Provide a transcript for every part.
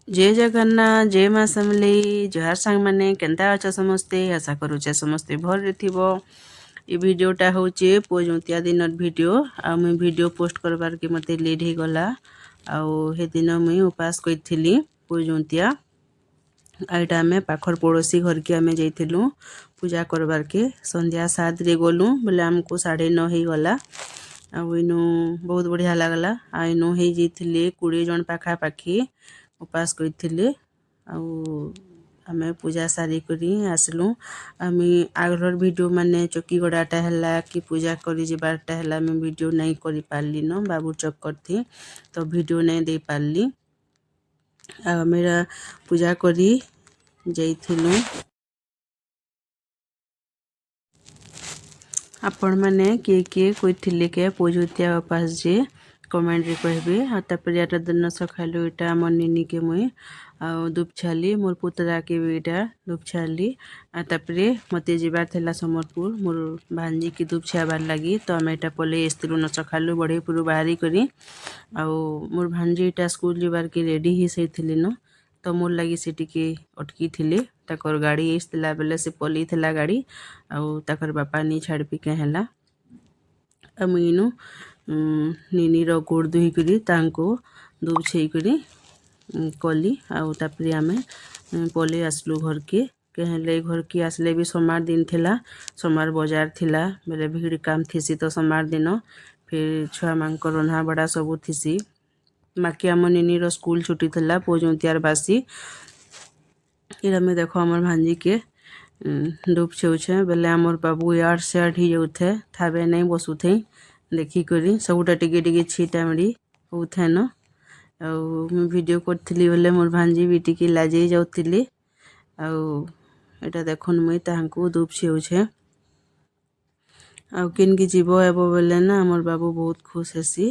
ଜୟ ଜଗନ୍ନାଥ, ଜୟ ମା ସମଲେଇ। ଜୁହାର ସାଙ୍ଗମାନେ, କେନ୍ତା ଅଛ ସମସ୍ତେ? ଆଶା କରୁଛେ ସମସ୍ତେ ଭଲରେ ଥିବ। ଏ ଭିଡ଼ିଓଟା ହଉଛେ ପୁଅ ଦିନର ଭିଡ଼ିଓ। ଆଉ ମୁଇଁ ଭିଡ଼ିଓ ପୋଷ୍ଟ କରବାର୍କେ ମୋତେ ଲେଟ୍ ହେଇଗଲା। ଆଉ ସେଦିନ ମୁଇଁ ଉପାସ କରିଥିଲି ପୁଅ ଜୁନ୍ତିଆ। ଆଉ ଏଇଟା ଆମେ ପାଖର ପଡ଼ୋଶୀ ଘରକେ ଆମେ ଯାଇଥିଲୁ ପୂଜା କରବାର୍କେ। ସନ୍ଧ୍ୟା 7ରେ ଗଲୁ ବୋଲେ ଆମକୁ 9:30 ହେଇଗଲା। ଆଉ ଇନୁ ବହୁତ ବଢ଼ିଆ ଲାଗଲା। ଆଉ ଇନୁ ହେଇଯାଇଥିଲେ 20 ଜଣ ପାଖାପାଖି ଉପାସ କରିଥିଲେ। ଆଉ ଆମେ ପୂଜା ସାରିକରି ଆସିଲୁ। ଆମେ ଆଗର ଭିଡ଼ିଓ ମାନେ ଚକି ଗଡ଼ାଟା ହେଲା କି ପୂଜା କରି ଯିବାରଟା ହେଲା, ଆମେ ଭିଡ଼ିଓ ନାଇଁ କରିପାରିଲିନ, ବାବୁ ଚକ୍କର ଥି ତ ଭିଡ଼ିଓ ନାଇଁ ଦେଇପାରିଲି। ଆଉ ଆମେ ପୂଜା କରି ଯାଇଥିଲୁ। ଆପଣମାନେ କିଏ କିଏ କହିଥିଲେ କେ ପୂଜୁତିଆ ଉପାସ ଯେ, କମେଣ୍ଟରେ କହିବେ। ଆଉ ତାପରେ ଏଟା ଦିନ ସକାଳୁ ଏଇଟା ଆମ ନିନିକେ ମୁଇଁ ଆଉ ଧୂପ ଛାଲି, ମୋର ପୁତୁରାକେ ବି ଏଇଟା ଧୂପ ଛାଲି। ଆଉ ତାପରେ ମୋତେ ଯିବାର ଥିଲା ସମ୍ବଲପୁର ମୋର ଭାଞ୍ଜିକେ ଧୂପ ଛାବାର ଲାଗି, ତ ଆମେ ଏଇଟା ପଲେଇ ଆସିଥିଲୁ ନ ସକାଳୁ ବଢ଼େଇପୁର ବାହାରି କରି। ଆଉ ମୋର ଭାଞ୍ଜି ଏଇଟା ସ୍କୁଲ ଯିବାର୍କେ ରେଡ଼ି ହେଇସାରିଥିଲେ ନ, ତ ମୋର୍ ଲାଗି ସେ ଟିକେ ଅଟକିଥିଲେ। ତାକର ଗାଡ଼ି ଆସିଥିଲା ବେଲେ ସେ ପଲେଇଥିଲା ଗାଡ଼ି, ଆଉ ତାକର ବାପା ନି ଛାଡ଼ବି କେଁ ହେଲା। ଆଉ ମୁଇଁ ଇନୁ ନିନିର ଗୋଡ଼ ଧୋଇକରି ତାଙ୍କୁ ଧୂପ ଛେଇକରି କଲି। ଆଉ ତାପରେ ଆମେ ପଲେଇ ଆସିଲୁ ଘରକେ। କେ ହେଲେ ଘରକେ ଆସିଲେ ବି ସୋମବାର ଦିନ ଥିଲା, ସୋମବାର ବଜାର ଥିଲା ବେଲେ ଭିଡ଼ କାମ ଥିସି ତ ସୋମବାର ଦିନ ଫିର୍ ଛୁଆମାନଙ୍କର ରନ୍ଧା ବଢ଼ା ସବୁ ଥିସି। ବାକି ଆମ ନିନିର ସ୍କୁଲ ଛୁଟି ଥିଲା ପୁଅ ଜୁନ୍ତିଆର ବାସି। ଏଇଟା ଆମେ ଦେଖ ଆମର ଭାଞ୍ଜିକେ ଧୂପ ଛେଉଛେ ବେଲେ ଆମର ବାବୁ ଇଆଡ଼୍ ସିଆଡ଼୍ ହେଇଯାଉଥାଏ, ଥାବେ ନାଇଁ ବସୁଥାଇ, ଦେଖିକରି ସବୁଟା ଟିକେ ଟିକେ ଛିଟାମିଡ଼ି ହଉଥାଏନ। ଆଉ ମୁଇଁ ଭିଡ଼ିଓ କରିଥିଲି ବେଲେ ମୋର୍ ଭାଞ୍ଜି ବି ଟିକେ ଲାଜେଇ ଯାଉଥିଲେ। ଆଉ ଏଇଟା ଦେଖୁନ୍, ମୁଇଁ ତାହାଙ୍କୁ ଧୂପ ଛେଉଛେ। ଆଉ କେନ୍କି ଯିବ ହେବ ବେଲେ ନା ଆମର୍ ବାବୁ ବହୁତ ଖୁସ୍ ହେସି।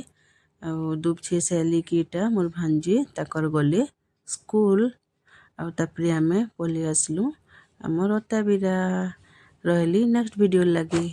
ଆଉ ଧୂପ ଛେଇ ସାରିଲି କି ଏଇଟା ମୋର୍ ଭାଞ୍ଜି ତାକର ଗଲେ ସ୍କୁଲ। ଆଉ ତାପରେ ଆମେ ପଲେଇ ଆସିଲୁ ଆମର ଅତାବିରା। ରହିଲି, ନେକ୍ସଟ ଭିଡ଼ିଓ ଲାଗି।